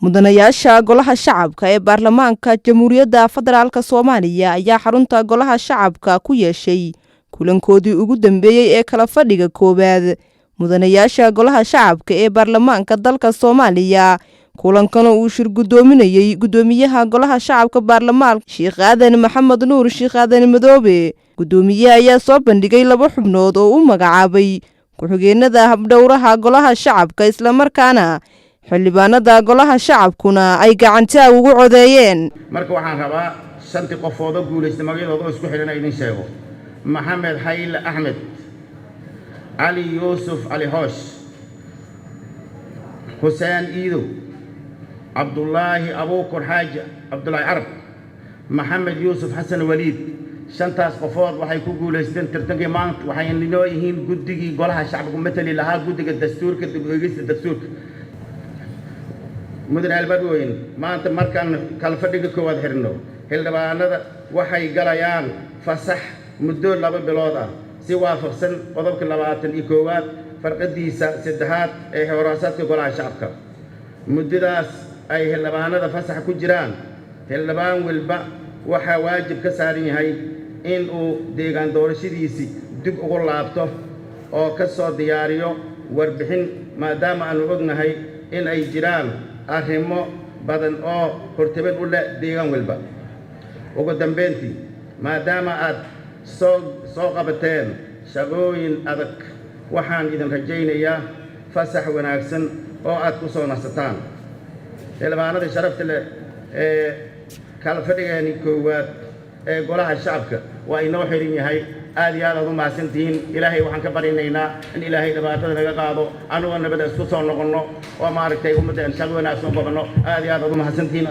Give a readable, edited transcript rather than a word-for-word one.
Mudanayaasha Golaha Shacabka ee Baarlamaanka Jamhuuriyadda Federaalka Soomaaliya ayaa xarunta Golaha Shacabka ku yeeshay kulankoodii ugu dambeeyey ee kala fadhiga koowaad. Mudanayaasha Golaha Shacabka ee Baarlamaanka dalka Soomaaliya, kulankana uu shir guddoominayey guddoomiyaha Golaha Shacabka Baarlamaanka, Sheekh Aadan Maxamed Nuur, Sheekh Aadan Madoobe. Guddoomiyaha ayaa soo bandhigay laba xubnood oo u magacaabay ku-xigeenada habdhowraha Golaha Shacabka, islamarkaana xildhibaanada Golaha Shacabkuna ay gacantaag ugu codeeyeen. Marka waxaan rabaa shantii qofoodoo guulaystay magacyadooda oo isku xidhan idin sheego: Maxamed Xayle Axmed, Cali Yuusuf Cali Hoosh, Xuseen Iidow, Cabdulaahi Abuukar Xaaji Cabdulaahi Carab, Maxamed Yuusuf Xasan Waliid. Shantaas qofood waxay ku guulaysteen tartankii maanta. Waxay noo yihiin guddigii Golaha Shacabku matali lahaa guddiga dastuurka, dib u eegista dastuurka. Mudane albarweyn, maanta markaan kala fadhiga koowaad xidhno, xildhibaanada waxay galayaan fasax muddo 2 bilood ah, si waafaqsan qodobka 21aad farqadiisa saddexaad ee xeer-hoosaadka Golaha Shacabka. Muddadaas ay xildhibaanada fasax ku jiraan, xildhibaan walba waxaa waajib ka saaran yahay in uu deegaan doorashadiisii dib ugu laabto oo ka soo diyaariyo warbixin, maadaama aanu ognahay in ay jiraan arrimo badan oo hortabin u leh deegaan walba. Ugu dambayntii, maadaama aad soo qabateen shaqooyin adag, waxaan idin rajaynayaa fasax wanaagsan oo aad ku soo nasataan. Xildhibaanada sharafta leh, ee kala fadhigeeni koowaad ee Golaha Shacabka waa inoo xiran yahay. Aad iyo aad aad u mahadsantihiin. Ilaahay waxaan ka barinaynaa in Ilaahay dhibaatada naga qaado, anugoo nabada isku soo noqonno oo maaragtay ummadda shaqo wanaagsan qabanno. Aad iyo aad aad u mahadsantihiin.